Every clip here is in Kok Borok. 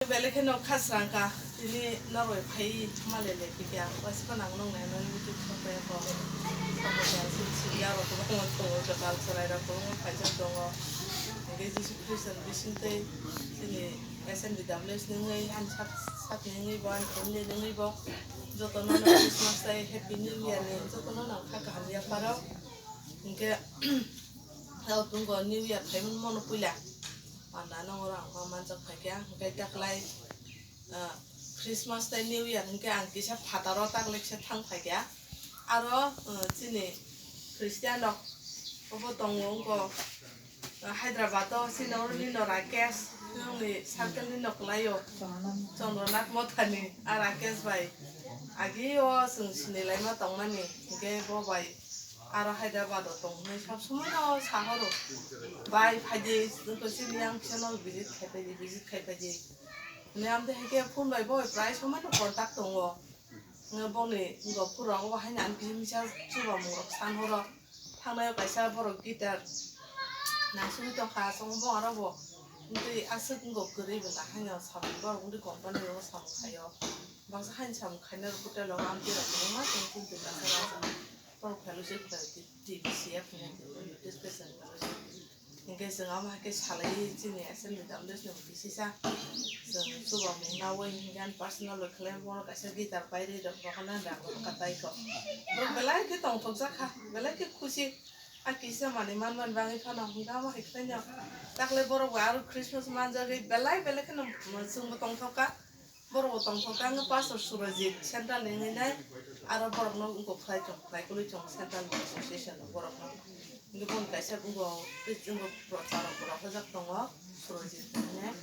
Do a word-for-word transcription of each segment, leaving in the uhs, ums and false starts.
Belai kheno kha srang kha, tini norbai phai malele pikya, waisa nang nong nai nang YouTube sokya ko. Sokya sing sing ya rok ko mo to ko kal sarai rok ko mo phai jak tongo. Hingke Jisu Khristo ni bising tei tini S N D W S ni wngwi han sak sak ni wngwi bo, han thum ni wngwi bo. Joto no no Christmas tei Happy New Year ni joto no no kha kaham ya pharo. Hingke o tungo New Year phai mano puila. Panda no oro ang ma manjak phaikha, hingke taklai, ah, Christmas tei New Year hingke ang kisa phataro taklai kisa thang phaikha. Aro, ah, chini Christian rok obo tongo wngkho, ah, Hyderabad o chini oro nino Rakesh, nini circle nino kwlaio, Chandranath Mothani, a Rakesh bai. Agi o chwng sinilai ma tongmani, hingke bo bai. Aro Hyderabad o tong hwnwi sab somoi no sahoro. Bai phaidi, wngkha chini yang kisa no visit khai phaidi, visit khai phaidi. Hwnwi amtwi hai khe phone bai bo prai somoi no contact tongo. Hwnwi boni wngkha phuru rogo bo haino ang kisa misa chuba mung rok san horo. Thangnai o kaisa borok guitar naisugwi tongkha, aswk bo aro bo. Wngtwi aswk wngkha kwrwi bo na haino samung borok wngtwi company rogo samung khaio. Baksa haino samung khainai rok hotel rogo amtwi rok kwbangma tong chini twi kasa rok. Borok fellowship khlai T B C F ni discussion khlai. Hingke chwng amo hai khe salai chini S N D W S ni kisisa. Chwng chuba mung nawi hingke ani personal bai khlai bono kaisa guitar pai ri rok rohorna rang rok katai kho. Borok belai khe tongthok jak kha, belai khe khusi. A kisa manwi manmani bagwi phano hingke amo hai khlai no. Takle borok bo aro Christmas manjagwi belai belai kheno chwngbo tongthok kha. Borok bo tongthok kha, wngkha Pastor Surajit, central ni wngwi nai, aro borok no wngkha phlai tong, phlai kwlwi tong central ni association rok borok no. Hingke boni kaisa wngkha, wngkha prochar rok bo rohorjak tongo, Surajit hinwi.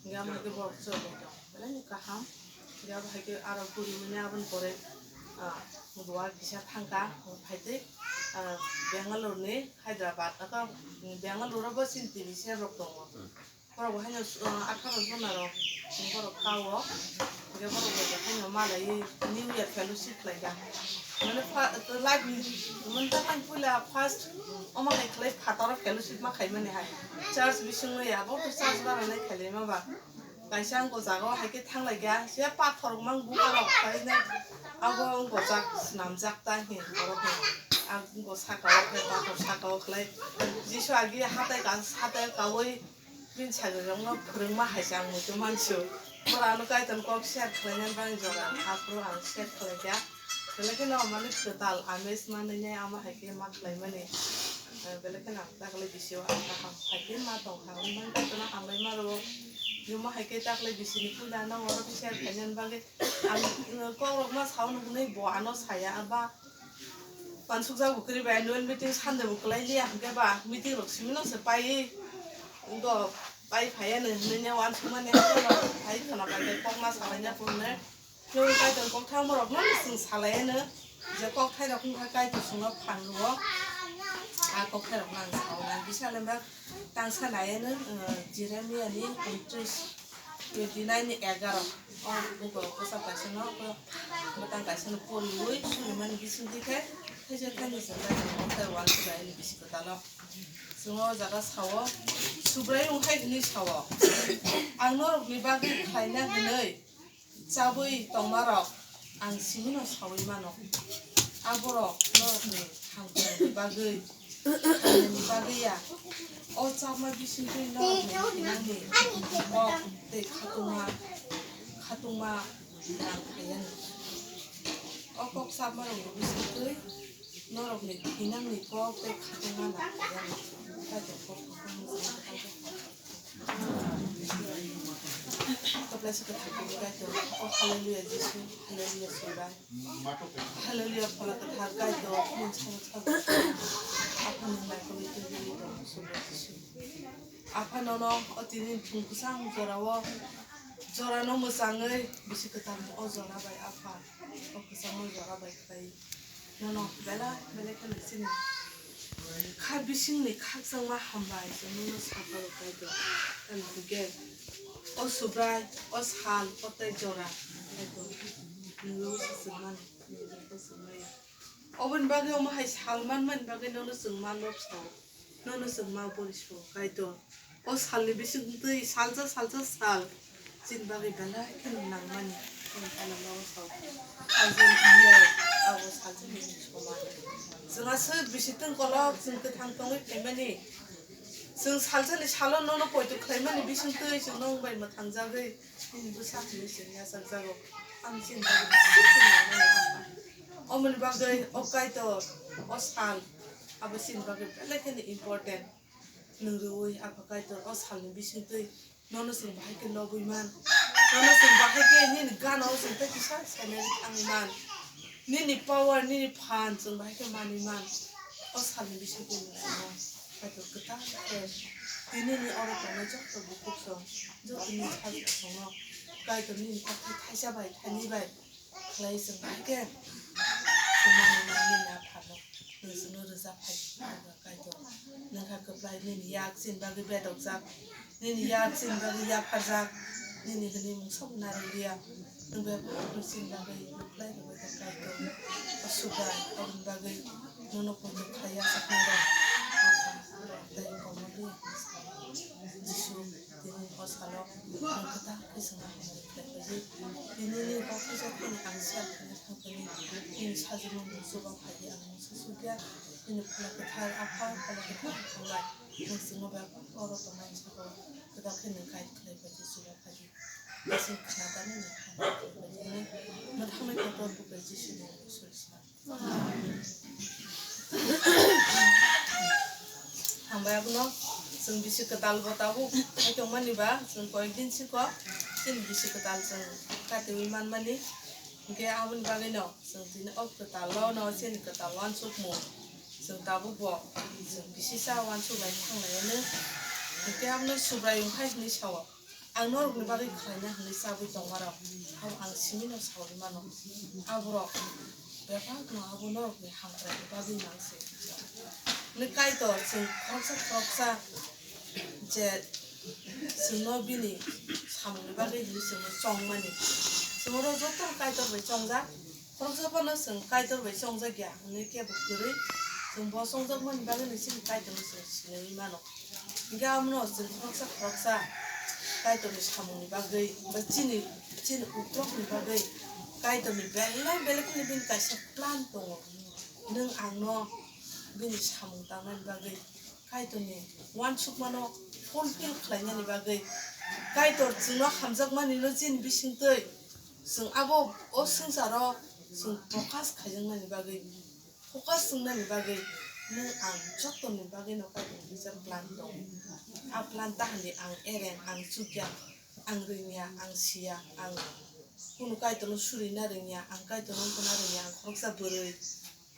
Hingke amo hingke borok chwrwngwi tong, belai no kaham. Hingke abo hai khe aro puri mani aboni pore, ah, duar kisa thangkha, phaitwi, ah, Bangalore ni Hyderabad, aka, Bangalore o bo chini tini sir rok tongo. Borok bo haino, uh, atharo jona rok borok kao. Hingke borok bo haino malai New Year fellowship khlai kha. Mane pha-, life ni, mane ta tang puila first omo hai khlai phataro fellowship ma khaimani hai. Church bisingno ya, bo to church baranai khailai ma ba. Kaisa ang go jaga o hai khe thanglai kha. Se pathor mang buka rok khaina. Abo ang go jak snam jak ta hin borok hin. Ang go saka o khe pathor saka o khlai. Jisu agi hatai ka, hatai kaui. Bini sagrirokno phwrwngma hai se ang muitu mansu. Borok ano Kaitor kok share khlainani bagwi jora haphuru ang share khlai kha. Belai kheno mani kwtal ames manwi nai amo hai khe ma khlaimani. Eh, belai kheno ang takle bisio ang kaham hai khe ma tong kha. Ang mani Kaitorno hambai ma rwo. Nimo hai khe takle bisini puila no oro share khlainani bagwi ang, eh, kokrokma sao hwnwi bo ano saya ba. Pansukjak bo kwrwi bai annual meeting Sunday bo kwlai liya hwnkhe ba meeting rok simi no se pai do pai phai ani hwnwi ne uansukmani hwnkhe no pai khwna pai khe kokma salai na phunuknai. Nwng Kaitor kokthang borok no chwng salai ano je kokthai rok wngkha Kaitor chwngno phan rwo. A kokthai rok no ang sao na bisa lemba tangsa nai ano, uh, Jeremiah ni untris. Twenty nine ni egaro. O buko bwsa kaisa no, ko bwtang kaisa no poriwi surimani bisingtwi khe, thaisa thaini se bai tei uansuknai ani bisi kwtalo. Chwng o jaga sao, Subrai wng hai hwnwi sao. Ang norokni bagwi khlaina hwnwi chabwi tongmarok ang simino saui mano. Aborok norokni hamkrai bagwi, hamya ni bagwi ya. O chakma bisingtwi norokni hinangni kok tei khatungma, khatungma nang phaiya ni. O kok chakma rokni bisingtwi norokni hinangni kok tei khatungma nang phaiya ni. Kaitor kok khatungma. Toplaisa kwthar khe Kaitor. O hallelujah Jisu, hallelujah Subrai. Hallelujah phola kwthar Kaitor, nini chhung chhung. Aphano naikolwi twi twi tong Subrai Jisu. Apha nono o tini thung kwchang jorao, jorano mwchangwi bisi kwthar o jora bai Apha, o kwchangma jora bai khlai. Nono belai belai kheno chini kha bisingni khakchangma hambai se nono sapharo Kaitor. Tamo hwnkhe o Subrai, o sal, o tei jora Kaitor, nwng se chwngmani, nwng se chwngmaya. Oboni bagwi omo hai sal manmani bagwi nono chwng ma lobsao, nono chwng ma boriso Kaitor. O salni bisingtwi salsa salsa sal, Chini bagwi belai kheno nangmani, chini phalmao sao. Salsa ni iyar, abo salsa ni soman. Chwng aswk bisi tongkolok, chwng kwthang tongwi phaimani. Chwng salsa ni salo nono poito khlaimani bisingtwi chwng nwng bai mwthangjagwi, nini bwsa hinwi chwng yachakjago. Ang chini bagwi bisi kheno nangmani, Apha. Omoni bagwi o Kaitor, o sal, abo chini bagwi belai kheno important. Nwng rwui Apha Kaitor o salni bisingtwi nono chwng bahai khe lobwi man. Nono chwng bahai khe nini gana o chwng tei kisa sainani thangwi man. Nini power, nini phan chwng bahai khe manwi man. O salni bisingtwi nwng chwngno Kaitor kwtal khe tini ni oro tongnai joto bukhuk song, joto nini sajwk songno Kaitor nini kokthai thaisa bai, thainwi bai khlai chwng bahai khe chwng manwi man nini Aphano. Nwng chwngno rwjak phai Kaitor. Nwng kha kwplai nini yak chini bagwi bedokjak, nini yak chini bagwi yapharjak, nini hwnwi mungsa bo narwkliya. Nwng bebak nwng chini bagwi kwplai rwbaikha Kaitor. O Subrai aboni bagwi nono poito khlai yachaknai rok. Tei komorni Jisu. Tini o salo ang kwtal khe chwngno hamari khlai phaidi. Tini ni kok kisa thani ang share khaina thang thani nini sajwkno nwng chuba phaidi, ang mungsa sukya. Nini Phola Kwthar Apha, Phola Kwthar Hambai, nwng chwngno bai oro tongnai saka o kwtal khe nwng guide khlai phaidi, chuba phaidi. Bising khna dani nwng hamari khlai phaidi. Mwthangwi kotor bubai Jisuni Isor sina. Hambai abono chwng bisi kwtal bo tabuk hai tongmani ba chwng koyek din siko chini bisi kwtal chwng katiwi manmani. Hinkhe aboni bagwino chwng tini o kwtalo no chini kwtal uansukmung chwng tabuk bo chwng bisi sa uansuk lai thanglaio. Hinkhe abono Subrai wngkha hinwi sao. Ang norokni bagwi khlaina hwnwi chabwi tongmarok, abo ang simino saui mano. Aborok bebakno abo norokni hamkraini bagwi nang se. Hwnwi Kaitor chwng khoroksa khoroksa je chwngno bini samungni bagwi hwnwi chwngno chongmani. Chwng oro joto Kaitor bai chongjak. Khoroksa phano chwng Kaitor bai chongjak ya hwnwi kebo kwrwi. Chwng bo chongjakmani bagwino chini Kaitorno chwng sinui mano. Hinkhe abono chwng khoroksa khoroksa Kaitorni samungni bagwi ba chini, chini ukrokni bagwi Kaitorni belai belai kheno bini kaisa plan tongo. Nwng angno bini samung tangnani bagwi Kaitorni uansukmano fulfill khlainani bagwi, Kaitor chwngno hamjakmanino chini bisingtwi chwng abo o swngcharo chwng focus khaijaknani bagwi, focus wngnani bagwi nwng ang jotoni bagwino Kaitorni kisa plan tongo. A plan tahani ang ereng, ang chukya, ang rwngya, ang siya, ang kunu Kaitorno surina rwngya, ang Kaitorno wngkuna rwngya, ang khoroksa bwrwi.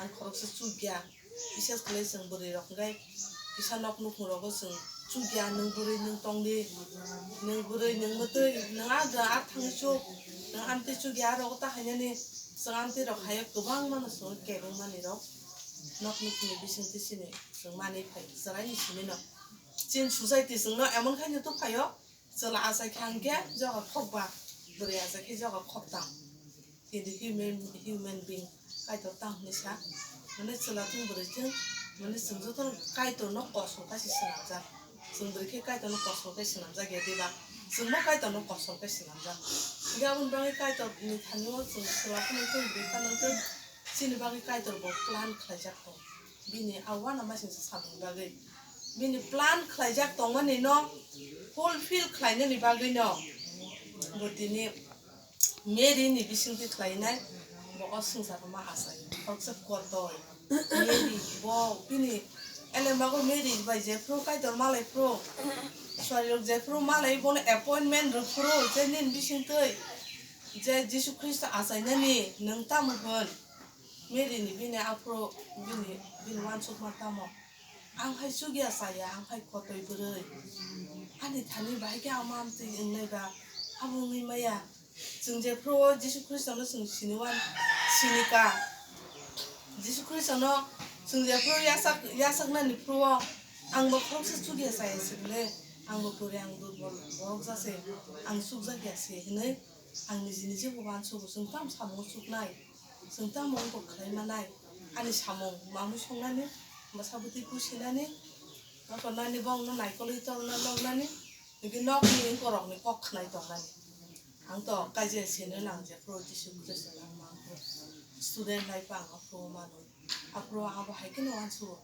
Ang khoroksa chukya, bises khlai chwng bwrwi rok hwnkhe kisa nok nukhung rogo chwng chukya, nwng bwrwi nwng tongdi, nwng bwrwi nwng mwtwi, nwng a da a thangwi chuk, nwng amtwi chukya, a rogo ta hainani chwng amtwi rok haio kwbangma no chwng kebeng mani rok nok nukhungni bisingtwi chini chwng manwi phai chwraini simi no. Chini society chwngno emon khaino tubuphaio, chwla achai kha hwnkhe joga khokba, bwrwi achai khe joga khoktam. Tini human, human being Kaitor tamo hinwi sa, mane chwla thung bwrwi thung, mane chwng joto Kaitorno kosol khe se swnamjak. Chwng bwrwi khe Kaitorno kosol khe swnamjak ya diba? Chwngbo Kaitorno kosol khe swnamjak. Hinkhe aboni bagwi Kaitorni thani-o chwng chwla phano thung, bwrwi phano thung, chini bagwi Kaitor bo plan khlaijak tong. Bini a uanamasingcha samungni bagwi, bini plan khlaijak tongmani no fulfill khlainani bagwi no bo tini Mary ni bisingtwi khlainai, bo o swngcharno ma achai. Khoroksa kotoi Mary, bo bini elemago Mary bai jephru Kaitor malai phru, sorry rok jephru malai bono appointment rwphru je nini bisingtwi je Jisu Khristo achainani nwng tamo hwn. Mary ni bini aphuru bini, bini uansukma tamo? Ang hai chukya chaya, ang hai kotoi bwrwi. Ani thani bahai khe ang ma amtwi wngnai ba, abo wngwi maya. Chwng jephru o Jisu Khristono chwng sini uan, sini ka. Jisu Khristono chwng jephru yasak, yasaknani phuru o ang bo khoroksa chukya chaya se bwle, ang bo pore ang durbol borok ja se, ang chukjak ya se hinwi ang niji niji bo uansugo, chwng tamo samung chuknai. Chwng tamo wngkha khlai manai? Ani samung mamwi songnani, bwsa bwtwi pusinani, nokornani, bongno naikolwi torna lognani, hwnkhe nokni wngkorokni kok khnai tongnani. Ang to kaisa sino nang je pro Jisu Khristo nang mang pro. Student life ang pro mano. Apro abo hai khe no uansuk.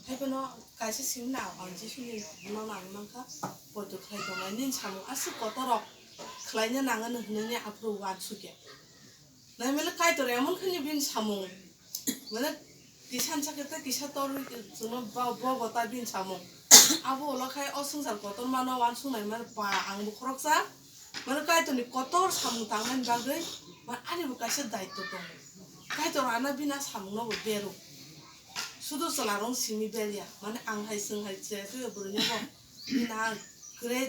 Hai phano kaisa sino na ang Jisu ni no nang mang kha. Poito khlai tongnai nini samung aswk kotor rok khlai na nang ano hwnwi ni apro uansuk ya. Nai mele Kaitor emon khe ni bini samung. Mane kisa sakhe ta kisa tor chwngno bo bo ta bini samung. Abo ulo khai o swngchar kotor mano uansuk nai mane pa ang bo khoroksa. Mane Kaitor ni kotor samung tangmani bagwi mane ani bo kaisa daitto tongo. Kaitor ana bini samung no bo beru. Sudu chwla rong simi berya. Mane ang hai swng hai che se bwrwi no bo bini great